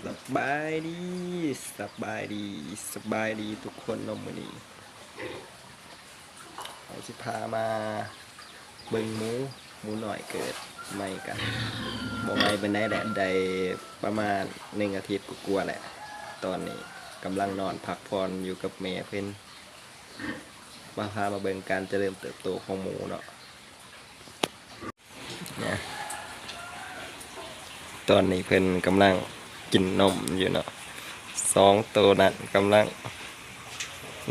ສະບາຍດີ ສະບາຍດີ ສະບາຍດີທຸກຄົນເນາະ. ມື້ນີ້ເຮົາຊິພາມາເບິ່ງໝູ ໝູນ້ອຍເກີດໃໝ່ກັນ. ບໍ່ໃໝ່ປານໃດແຫຼະ ໄດ້ປະມານໜຶ່ງອາທິດກວ່າໆແຫຼະ. ຕອນນີ້ກຳລັງນອນພັກຜ່ອນຢູ່ກັບແມ່ເພິ່ນ. ມາ ພາມາເບິ່ງການຈະເລີນເຕີບໂຕຂອງໝູເນາະ. ນະ ຕອນນີ້ເພິ່ນກຳລັງກິນນົມຢູ່ເນາະ. ສອງໂຕນັ້ນກຳລັງ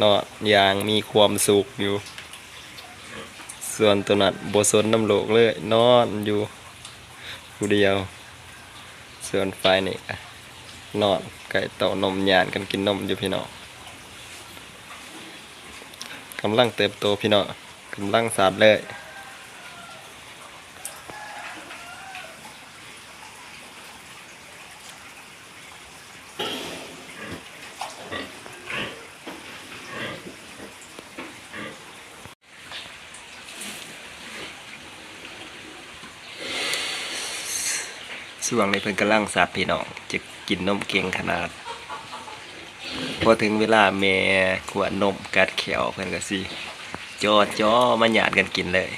ນອນຢ່າງມີຄວາມສຸກຢູ່. ສ່ວນໂຕນັ້ນບໍ່ສົນນຳໂລກເລີຍ ນອນຢູ່ຜູ້ດຽວ. ສ່ວນຝ່າຍນີ້ກະນອນໃກ້ເຕົ້ານົມ ຍ່ານກັນກິນນົມຢູ່ພີ່ນ້ອງ. ກຳລັງເຕີບໂຕພີ່ນ້ອງ. ກຳລັງສາດເລີຍ. ຊ່ວງນີ້ເພິ່ນກຳລັງສາດພີ່ນ້ອງ ຈະກິນນົມເກັ່ງຂະໜາດ. ພໍເຖິງເວລາແມ່ຂວດນົມກັດແຂ້ວ ເພິ່ນກະຊິຈ່ອໆມາຍາດກັນກິນເລີຍ.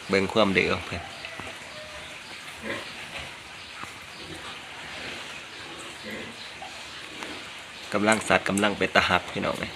ເບິ່ງຄວາມດື້ຂອງເພິ່ນ. ກຳລັງສັດ ກຳລັງເປັນຕາຮັກພີ່ນ້ອງເອີຍ.